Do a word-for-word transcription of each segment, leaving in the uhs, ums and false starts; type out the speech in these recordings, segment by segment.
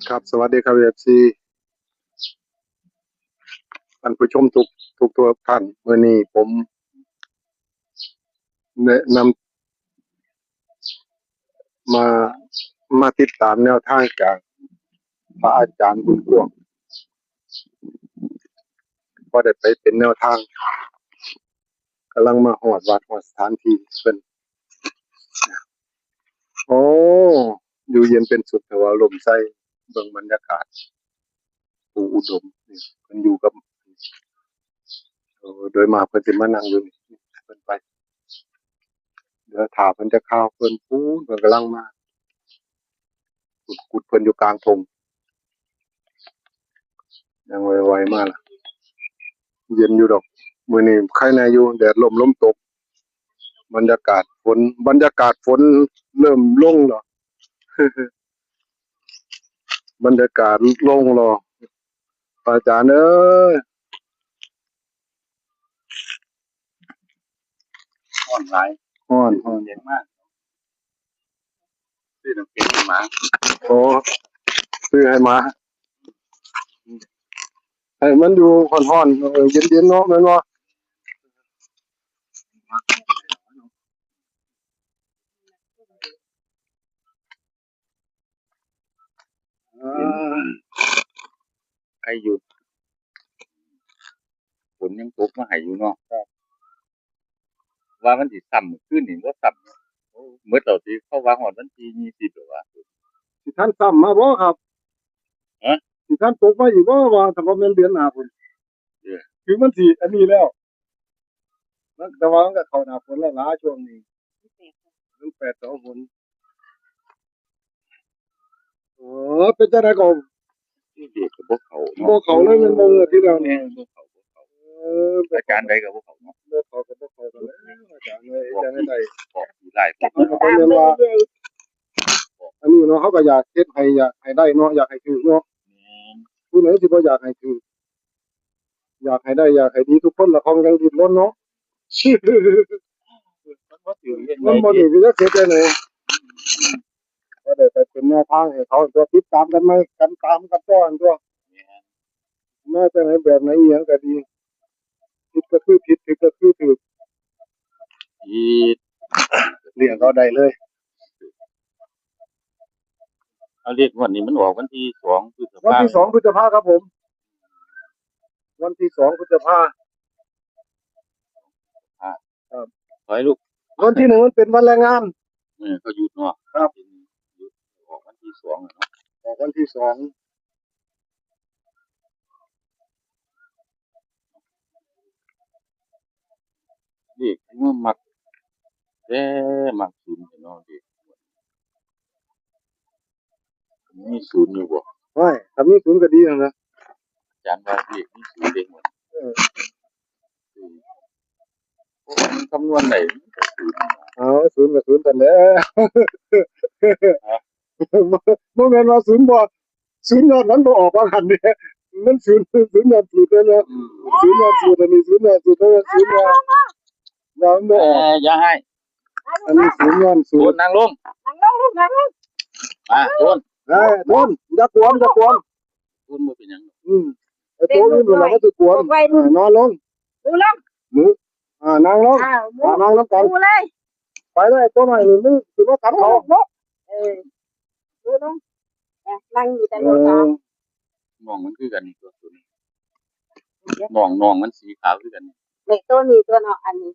ครับ สวัสดีครับ เอฟซี ท่านผู้ชมทุก ทุก ทุกท่าน มื้อนี้ผมแนะนำมา มาติดตามแนวทางจากพระอาจารย์บุญกว้าง พอได้ไปเป็นแนวทาง กำลังมาฮอดวัดฮอดสถานที่เพิ่น โอ้ อยู่เย็นเป็นสุข แต่ว่าลมใส่ เบิ่งบรรยากาศ ปู่อุดมนี่ เพิ่นอยู่กับ เอ่อ โดยมากเพิ่นสิมานั่งอยู่นี่ เพิ่นไป เดี๋ยวถ้าเพิ่นจะเข้า เพิ่นปู๊น เพิ่นกำลังมา กุดๆ เพิ่นอยู่กลางทุ่ง ยังไวๆ มาล่ะ เย็นอยู่ดอก มื้อนี้ไคแหน่อยู่ แดดร่มลมตก บรรยากาศฝน บรรยากาศฝนเริ่มลงแล้ว บรรยากาศลงแล้ว พระอาจารย์เอ้ย ฮ้อนหลาย ฮ้อน ฮ้อน เย็นมาก ซื้อน้ำแข็งให้หมา โอ้ ซื้อให้หมา ให้มันอยู่ฮ้อนๆ เออ เย็นๆ เนาะ แม่นบ่ อ่า ใครอยู่ ฝนยังตกมาให้อยู่เนาะ ครับ ว่ามันสิซ้ำมื้อคืนนี่บ่ซ้ำ โอ้ หมดแล้วติ เขาว่าฮอดวันที่ยี่สิบแล้ววะ สิทันซ้ำมาบ่ครับ ฮะ สิทันตกมาอีกบ่ ว่าถ้าบ่แม่นเดือนหน้าพุ้น เออ คือมันสิอันนี้แล้ว มัน แต่ว่ามันก็เข้าหน้าฝนแล้วล่ะช่วงนี้ มันแปดสองฝน โอ้ เป็นจังได๋ก็ เด็กก็บ่เข้าเนาะ บ่เข้าเลยแม่นบ่ งวดที่แล้วนี่ บ่เข้า บ่เข้า เออ อาจารย์ใดก็บ่เข้าเนาะ บ่เข้าก็บ่เข้ากันแล้ว อาจารย์เอ้ย อาจารย์ให้ได้ บอกสิหลาย มันก็บ่แม่นว่า อันนี้เนาะ เขาก็อยากเฮ็ดให้ อยากให้ได้เนาะ อยากให้ถืกเนาะ แม่น ผู้ใดสิบ่อยากให้ถืก อยากให้ได้ อยากให้ดีทุกคนล่ะ ของยังดิ้นรนเนาะ มันบ่ถืกเฮ็ด มันบ่ถืก จักเฮ็ดจังได๋ ก็ได้ไปเป็นแนวทางให้เขาตัว ติดตามกันใหม่ กันตามกันต่อหั่นตัว แม่น มาจังได๋แบบไหนอีหยังก็ดี ผิดก็คือผิด ถูกก็คือถูก อี เรียกเอาได้เลย เอาเลขงวดนี้มันออกวันที่สองพฤษภา วันที่สองพฤษภาครับผม วันที่สองพฤษภา อ่า ครับ ถอยลูก วันที่หนึ่งมันเป็นวันแรงงาน เออ เขาหยุดเนาะ ครับ หยุด ออกวันที่สองอะเนาะ ออกวันที่สอง เด็กมันมัก แต่มักศูนย์เนาะ เด็ก มีศูนย์อยู่บ่ โอ้ย ถ้ามีศูนย์ก็ดีแล้วนะ อาจารย์ว่าเด็กมีศูนย์เด้หมด เออ อืม โอ้ มันคำนวณได้ มันก็ศูนย์ เอา ศูนย์ก็ศูนย์กันแหล้ว ฮะ บ่ บ่แม่นว่าศูนย์บ่ ศูนย์ยอดมันบ่ออกว่าหั่นเด้ มันศูนย์ ศูนย์ยอดสูตรเลยเนาะ อืม ศูนย์ยอดสูตร อันนี้ศูนย์ยอดสูตร เออ ศูนย์ยอด แล้วมันบ่ออก เอ่อ อย่าให้ อันนี้ศูนย์ยอดสู โท ตร นั่งลง นั่งลงลูก นั่งลง อ่ะ โท เอ้ย โทน อย่ากวน อย่ากวน โทนบ่เป็นหยัง อืม ไอ้โตนี่มันเราก็สิกวน ปลุกไว้ เออ นอนลง ดูลง หมู อ่า นั่งลง อ้าว หมู อ่า นั่งลงกัน หมูเลย ไปเลย ตัวน้อยนี่ มึงสิมากัดเขา หมู เออ ดูลง อ่ะ นั่งอยู่แต่โน่น เออ น่ะ น้องมันคือกันนี่ตัวนี้ เดี๋ยว น้อง น้องมันสีขาวคือกันนี่ เด็กตัวนี้ตัวเนาะ อันนี้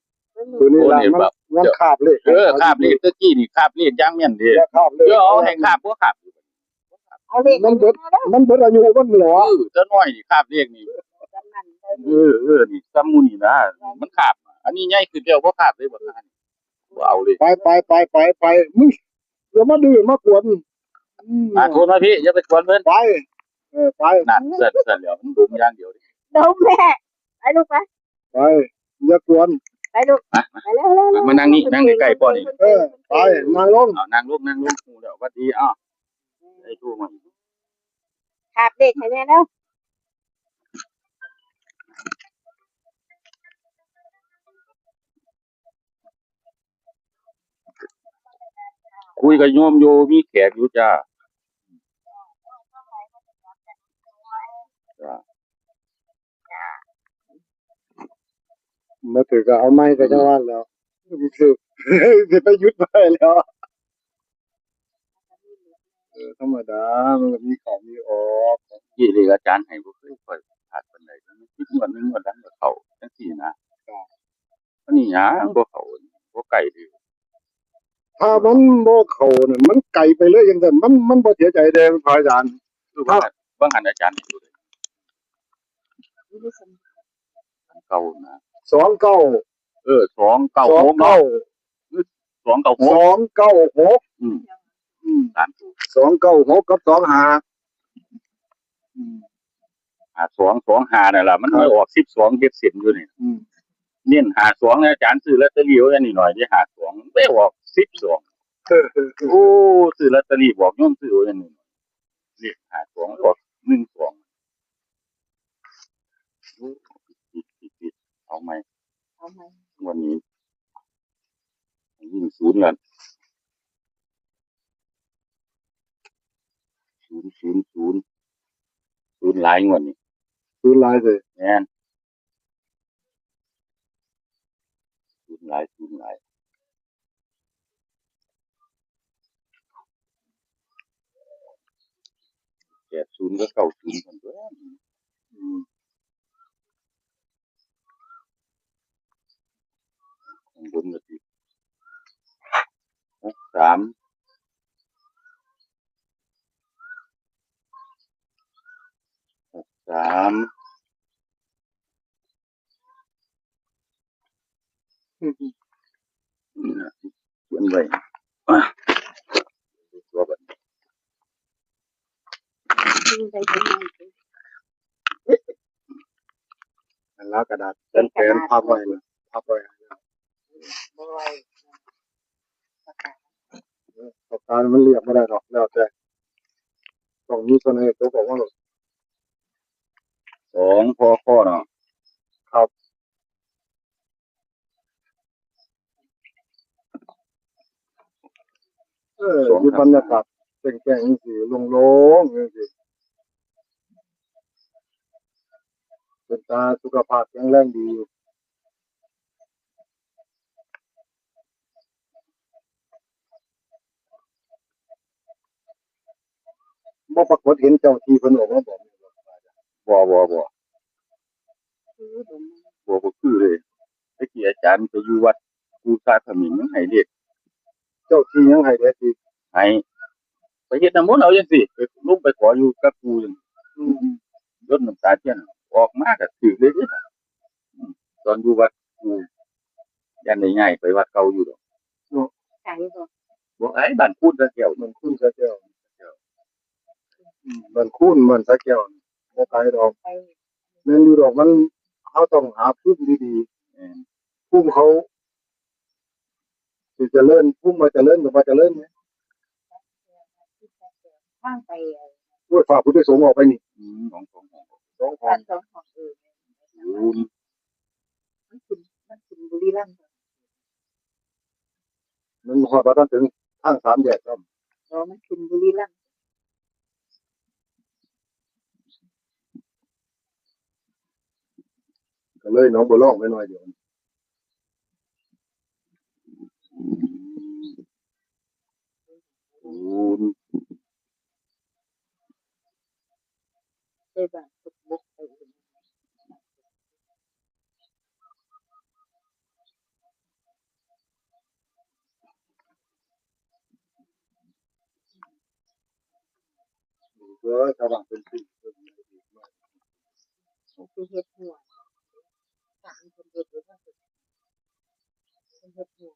ตัวนี้ล่ะ ตัวนี้ มัน แบบ มันคาบเลข เออ คาบเลข ตะกี้นี่คาบเลขอย่างแม่นเด้ อย่าคาบเลข เดี๋ยวเอาให้คาบ บ่คาบ เอาเลข มันเบิด มาเด้อ มันเบิดอายุมันเหรอ เออ ตัวน้อยนี่คาบเลขนี่ จำนั่นได้ เออ เออ นี่ ซ้ำหมู่นี่นะ มันคาบ อันนี้ใหญ่ขึ้นแล้ว บ่คาบเลย บ่คาบ บ่เอาเลย ไป ไป ไป ไป ไป มึงอย่ามาดื้อมากวน อืม อ่ะ โทนมาพี่ อย่าไปกวนเพิ่น ไป เออ ไป นั่น เสร็จ เสร็จแล้ว มันดมอย่างเดียวดิ ดมแม่ ไปลูกไป ไป อย่ากวน ไปลูก มา ไปเร็วๆๆๆ มานั่งนี่ นั่งใกล้ๆพ่อนี่ เออ ไป นั่งลง เอา นั่งลง นั่งลง หมู่แล้ว หวัดดี อ้าว ไอ้ตู้มา คาบเลขให้แม่แล้ว คุยกับโยมอยู่ มีแขกอยู่จ้า บ่ถืกก็เอาใหม่ก็จั่งว่าแล้ว สิไปหยุดบ่ได้แล้ว เออ ธรรมดา มันก็มีเข้ามีออก ที่เรียกอาจารย์ให้บ่เคยค่อยพลาดปานใด มันคิดงวดหนึ่งงวดหลังก็เข้าจั่งซี้นะ ครับ อันนี้หยังบ่เข้า บ่ใกล้เด้ ถ้ามันบ่เข้าน่ะ มันไกลไปเลยจั่งซั่น มัน มันบ่เสียใจเด้ พระอาจารย์ คือว่า ถ้า บางอันอาจารย์ให้ตัวใด อันเก่านะ สองเก้า เออ สองเก้าหก เนาะ สองเก้า หรือ สองเก้าหก สองเก้าหก อืม อืม สามตัว สองเก้าหก กับ สองห้า อืม ห้าสอง สองห้า นั่นล่ะ มัน ครับ มาออก สิบสอง เฮ็ดเส้นอยู่นี่ อืม เน้น ห้าสอง นะ อาจารย์ซื้อลอตเตอรี่ไว้นิดหน่อย ที่ ห้าสอง ไปออก สิบสอง เออ เออ เออ โอ้ ซื้อลอตเตอรี่บอกโยมซื้อไว้นิดหน่อย เลข ห้าสอง ออก หนึ่งสอง โอ้ ผิด ผิด ผิด ผิด เอาใหม่ เอาใหม่ งวดนี้ วิ่งศูนย์กัน ศูนย์ ศูนย์ ศูนย์ ศูนย์หลายงวดนี่ ศูนย์หลายเลย แม่น ศูนย์หลาย ศูนย์หลาย แปดศูนย์ กับ เก้าศูนย์ กันตัว อืม ข้างบนก็สิ หกสาม หกสาม เขียนไว้ ตัวบัดนี้ อันละกระดาษแขวนๆพับไว้นะ พับไว้ บ่ไหว ปากกามันเรียกบ่ได้ดอก แล้วแต่ ต้องมีตัวไหนตัวบอกว่า สอง พอข้อเนาะ ครับ เออ สอง ที่บรรยากาศแจ้งๆจังซี่ โล่งๆจังซี่ เป็นตาสุขภาพแข็งแรงดีอยู่ บ่ปรากฏเห็นเจ้าที่เพิ่นออกมาบอก บ่ บ่ บ่ บ่ บ่คือเลย แต่กี้อาจารย์ไปอยู่วัดปูซาขมิ้นยังให้เลข เจ้าที่ยังให้เลขอีก ให้ ไปเฮ็ดน้ำมนต์เอาจังซี่ ไปลงไปขออยู่กับปู่จัง อืม หยดน้ำตาเทียน ออกมาก็ถืกเลยเด้ อืม ตอนอยู่วัดปู่ ย่านได้ย้ายไปวัดเก่าอยู่ดอก เนาะ ไกลบ่ บ่ไกล บ้านคูนสระแก้ว บ้านคูนสระแก้ว อืม บ้านคูน บ้านสระแก้ว บ่ไกลดอก ไกล แม่นอยู่ดอก มัน เฮาต้องหาภูมิดีๆ แม่น ภูมิเขา สิเจริญ ภูมิว่าเจริญก็ว่าเจริญไง ทางไป โอ้ย พระพุทธสงฆ์ออกไปนี่ อืม สอง สอง สอง สอง วัดสองห้อง เออ ศูนย์ มันขึ้น มันขึ้นบุรีรัมย์ มันฮอดบ่ทันถึงทางสามแยกซ้ำ อ๋อ มันขึ้นบุรีรัมย์ ก็เลยหนองบัวลองไปหน่อยเดียว ศูนย์ ใช่บ้านพุทธมกไปเอง เออ ชาวบ้านเป็นสี่ คือเฮ็ดหัว สามคนเฮ็ดหัว เฮ็ดหัว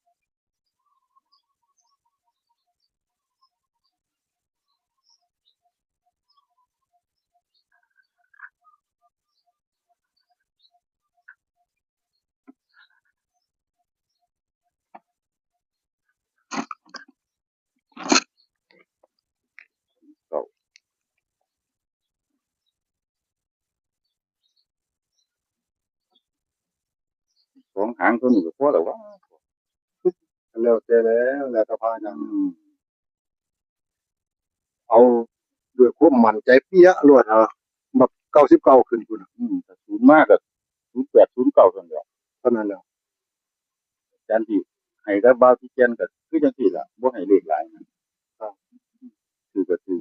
เก้า สองหางตัวนี้ก็พอแล้ววะ แล้วแต่แล้ว แล้วแต่พระอาจารย์ อืม เอาด้วยความมั่นใจเปี้ยโลด เอาแบบ เก้าสิบเก้า ขึ้นพุ้นน่ะ อืม ถ้าศูนย์มาก็ ศูนย์แปด ศูนย์เก้า ซั่นแหละ เท่านั้นแหละ จารย์ที่ให้กับบ่าวที่แก่นก็คือจังซี่ล่ะ บ่ให้เลขหลายนะ ครับ ถือก็ถือ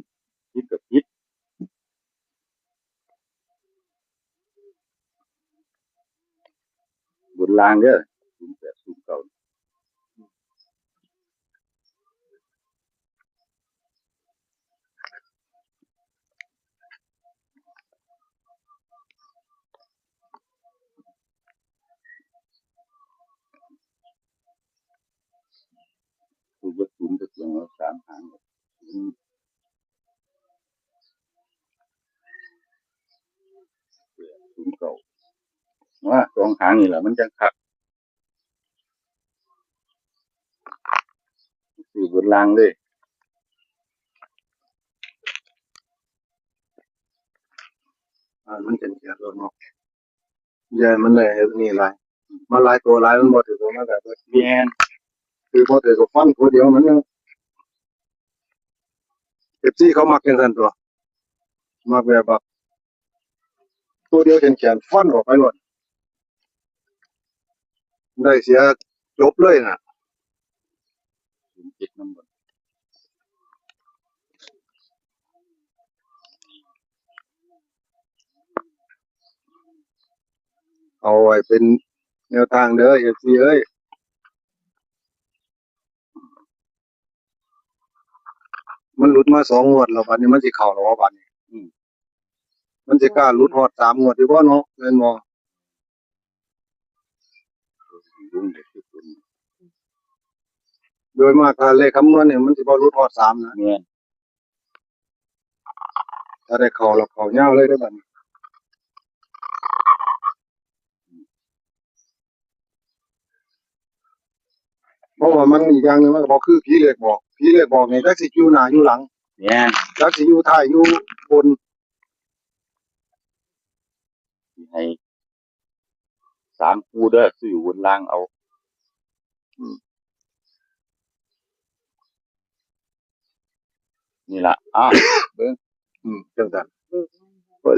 ผิดก็ผิด บนล่างเด้อ ศูนย์แปดศูนย์เก้า คือจะศูนย์ก็เสียงเอาสามหาง ศูนย์ ศูนย์เก้า ว่าสองหางนี่แหละมันจังคัก ซื้อบนล่างเลย อ่า มันจะเขียนรถเนาะ ใหญ่มันได้นี่หลาย มันหลายตัวหลาย มันบ่ถือว่ามันแบบ แม่น คือบ่ถือกับฟันตัวเดียวมันเนาะ เอฟซี เขามักจังซั่นตัว มักแบบว่า ตัวเดียวแขนๆ ฟันออกไปโลด ได้เสียจบเลยน่ะ ศูนย์เจ็ดนำบ่ เอาไว้เป็นแนวทางเด้อ เอฟซี เอ้ย มันหลุดมาสองงวดแล้ว บัดนี้มันสิเข้าแล้วบ่ บัดนี้ อืม มันสิกล้าหลุดฮอดสามงวดอยู่บ่เนาะ แม่นบ่ โดยมากถ้าเลขคำนวณนี่มันสิบ่หลุดฮอดสามนะ แม่น ถ้าได้เข้าแล้วเข้ายาวเลยเด้อบัดนี้ เพราะว่ามันอีกอย่างหนึ่งมันก็บ่คือผีเลขบอก ผีเลขบอกนี่จักสิอยู่หน้าอยู่หลัง แม่น จักสิอยู่ท้ายอยู่บน ให้สามคู่เด้อ ซื้อบนล่างเอา อืม นี่ล่ะ อ้าว เบิ่ง อืม จังซั่น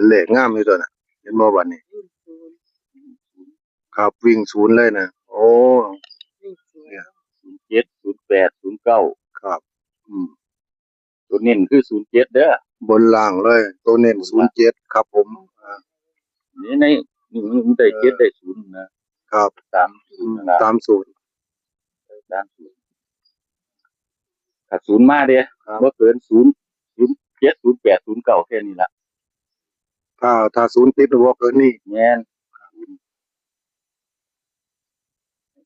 เลขงามอยู่ตัวน่ะ เห็นบ่บัดนี้ ครับ วิ่งศูนย์เลยนะ โอ้ เนี่ย ศูนย์เจ็ด ศูนย์แปด ศูนย์เก้า ครับ อืม ตัวเน้นคือศูนย์เจ็ดเด้อ บนล่างเลย ตัวเน้น บนล่าง ศูนย์เจ็ด ครับผม อ่า นี่ใน นี่มันได้ เออ เจ็ดได้ศูนย์นะ ครับ สามศูนย์ อืม นั่นล่ะ สามศูนย์ สามศูนย์ ถ้าศูนย์มาเด้ ครับ บ่เกินศูนย์ ศูนย์เจ็ด ศูนย์แปด ศูนย์เก้า แค่นี้ล่ะ ถ้า ถ้าศูนย์ติดบ่เกินนี่ แม่น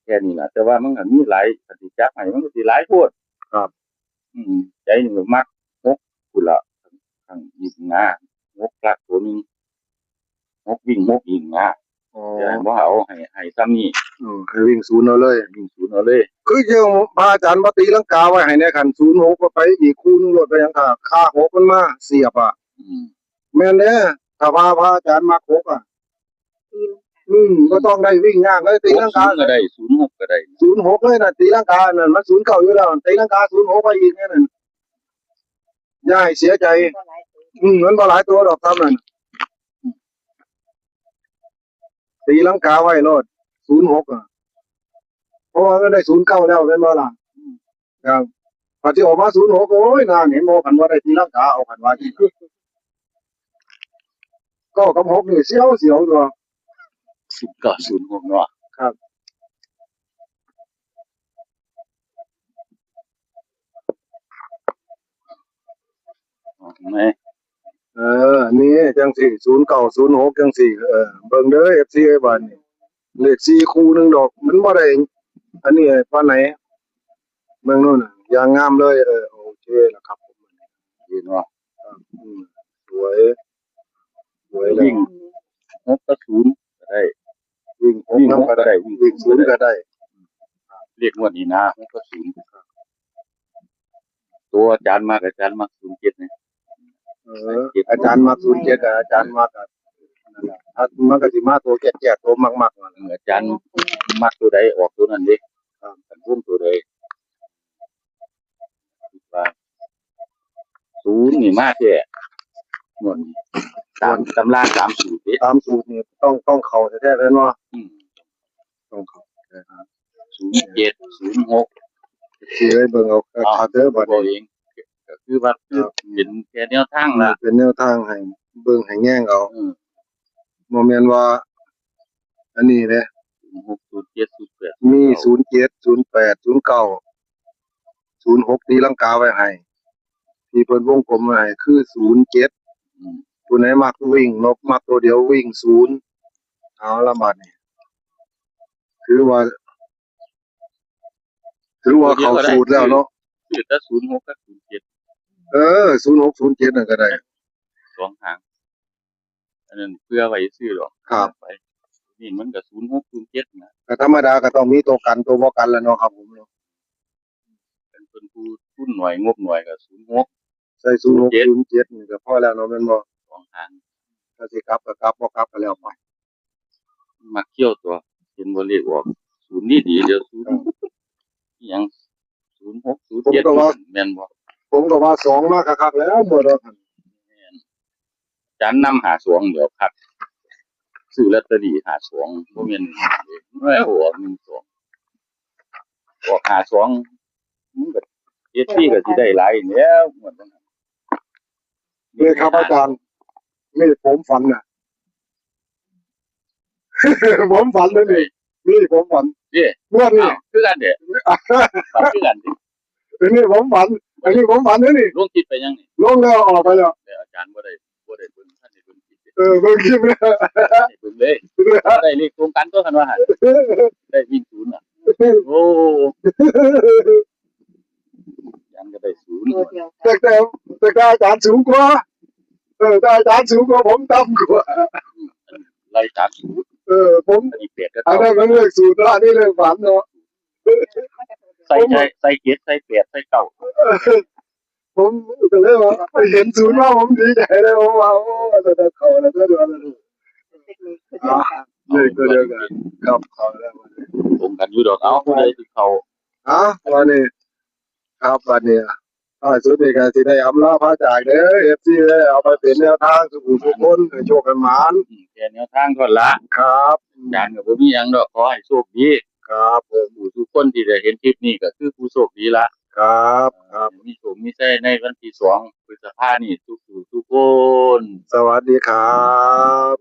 แค่นี้ล่ะ แต่ว่ามันก็มีหลาย คันสิจับให้มันก็สิหลายโพด ครับ อืม ใจนี่ก็มักหกพุ้นล่ะ ข้างอีกนะ หกหลักตัวหนึ่ง หกวิ่งหกอีกนะ อ๋อ แต่บ่เอา ให้ ให้ส่ำนี้ อืม ให้วิ่งศูนย์เอาเลย วิ่งศูนย์เอาเลย คือจั่งพระอาจารย์มาตีลังกาไว้ให้แหน่ คันศูนย์หกก็ไปอีกคู่หนึ่งโลด ไปหยัง ถ้า ถ้าหกมันมาเสียบอะ อืม แม่นเด้ ถ้าว่าพระอาจารย์มักหกอะ อืม บ่ต้องได้วิ่งยากเลย ตีลังกา หกศูนย์ก็ได้ ศูนย์หกก็ได้ ศูนย์หกเลยน่ะ ตีลังกานั่น มันศูนย์เก้าอยู่แล้ว ตีลังกาศูนย์หกไปอีกนั่นน่ะ อย่าให้เสียใจ อืม มันบ่หลายตัวดอก ตามนั้น ตีลังกาไว้โลด ศูนย์หก อะ เพราะว่ามันได้ศูนย์เก้าแล้ว แม่นบ่ล่ะ ครับ พอที่ออกมาศูนย์หก โอ้ย นาน เห็นบ่ คันว่าได้ตีลังกาเอา คันว่า เก้ากับหกนี่เสียวเสียวตัว ศูนย์เก้า ศูนย์หก เนาะ ครับ อ๋อ แม่น เออ นี่จั่งซี้ ศูนย์เก้า ศูนย์หก จั่งซี้ เออ เบิ่งเด้อ เอฟซี เอ้ย บาดนี้ เลขสี่คู่หนึ่งดอก มันบ่ได้ อันนี้ปานไหน เบิ่งโน่นน่ะ อย่างงามเลย เออ โอเคแล้วครับผม เห็นบ่ ครับ อืม สวย สวยเลย วิ่งหกกับศูนย์ก็ได้ วิ่งหก วิ่งหก นำก็ได้ ก็ได้ วิ่งศูนย์ก็ได้ เลขงวดนี้นะ หกกับศูนย์ ตัวอาจารย์มัก อาจารย์มัก ศูนย์เจ็ด นี่ เออ อาจารย์มัก ศูนย์เจ็ด อะ อาจารย์มัก อะ นั่นแหละ ถ้ามันก็สิมาตัวแก่ๆ ตัวมักๆ นั่นแหละ อาจารย์มักตัวใดออกตัวนั้นเด้ ครับ คันวงตัวใด คิดว่า ศูนย์นี่มาแท้ งวดนี้ ตามตำรา ตามสูตรเด้ ตามสูตรนี่ต้อง ต้องเข้าแท้ๆ เลยเนาะ อืม ต้องเข้าแท้ๆ ศูนย์เจ็ด ศูนย์หก สิไว้เบิ่งเอาคักๆเด้อบัดนี้ เอง ก็คือว่าคือ ครับ เป็นแค่แนวทางล่ะ เป็นแนวทางให้เบิ่งให้แยงเอา อืม บ่แม่นว่า อันนี้เด้ ศูนย์หก ศูนย์เจ็ด ศูนย์แปด มี ศูนย์เก้า ศูนย์เจ็ด ศูนย์แปด ศูนย์เก้า ศูนย์หก ตีลังกาไว้ให้ ที่เพิ่นวงกลมไว้ให้คือ ศูนย์เจ็ด อืม ผู้ใดมักวิ่งเนาะ มักตัวเดียววิ่ง ศูนย์ เอาละบัดนี้ ถือว่า ถือว่าเข้าสูตรแล้วเนาะ ซื้อแต่ ศูนย์หก กับ ศูนย์เจ็ด เออ ศูนย์หก ศูนย์เจ็ด นั่นก็ได้ สองหาง อันนั้นเพื่อไว้ซื้อดอก ครับ ไป นี่มันก็ ศูนย์หก ศูนย์เจ็ด นะ ก็ธรรมดาก็ต้องมีตัวกันตัวบ่กันแหละเนาะครับผมเนาะ เป็นเพิ่นผู้ทุนน้อยงบน้อยก็ ศูนย์หก ใส่ ศูนย์หก ศูนย์เจ็ด ศูนย์เจ็ด นี่ก็พอแล้วเนาะ แม่นบ่ สองหาง ถ้าสิกลับก็กลับ บ่กลับก็แล้วไป มักเที่ยวตัว เห็นบ่เลขออก ศูนย์นี่ดี เดี๋ยว ศูนย์ ครับ อิหยัง ศูนย์หก ศูนย์เจ็ด ผมก็ว่า แม่นบ่ ผมก็ว่า สอง มาคักๆแล้ว หมดแล้ว แม่น อาจารย์นำ ห้าสอง เดี๋ยวคัก ซื้อลอตเตอรี่ ห้าสอง บ่แม่น เอ้ย ออก หนึ่งสอง ออก ห้าสอง มันก็ เอฟซี ก็สิได้หลายแล้วงวดนั้น นี่ครับอาจารย์ นี่ผมฝันน่ะ ผมฝันเลยนี่ นี่ผมฝัน เด้ งวดนี้ อ้าว คือกันเด้ ฝันคือกันเด้ อันนี้ผมฝัน อันนี้ผมฝันนะนี่ ลงคลิปไปยังนี่ ลงแล้วออกไปแล้ว แต่อาจารย์บ่ได้ บ่ได้เบิ่ง ท่านได้เบิ่งคลิปเด้ เออ เบิ่งคลิปแล้ว ให้เบิ่งเลย ได้เลขตรงกันตัวคันว่าหั่น ได้วิ่งศูนย์น่ะ โอ้ อาจารย์ก็ได้ศูนย์ ตัวเดียวกัน แต่ แต่ แต่อาจารย์สูงกว่า เออ แต่อาจารย์สูงกว่าผมต่ำกว่า ไล่ตามศูนย์ เออ ผม อันนี้แปดกับ อันนั้นมันเลขสูตรเนาะ อันนี้เลขฝันเนาะ ใส่ ใส่ ใส่เจ็ด ใส่แปด ใส่เก้า ผมก็เลยว่า เห็นศูนย์มา ผมดีใจเลย ผมว่า โอ้ จะได้เข้าแล้ว จะได้แล้ว อ่ะ เลขตัวเดียวกัน ครับ เข้าแล้ว ตรงกันอยู่ดอก เอา ผู้ใดสิเข้า อ่ะ วันนี้ ครับ วันนี้ ท้ายสุดนี่ก็สิได้อำลาพระจากเด้อ เอฟซี เด้อ เอาไปเป็นแนวทางสู่ผู้ทุกคน ให้โชคให้หมาน อืม แค่แนวทางเท่านั้นละ ครับ อาจารย์ก็บ่มีหยังดอก ขอให้โชคดี ครับผม ผู้ทุกคนที่ได้เห็นคลิปนี้ก็คือผู้โชคดีละ ครับ ครับ มีโชคมีชัยในวันที่สองพฤษภานี่ทุกผู้ทุกคน สวัสดีครับ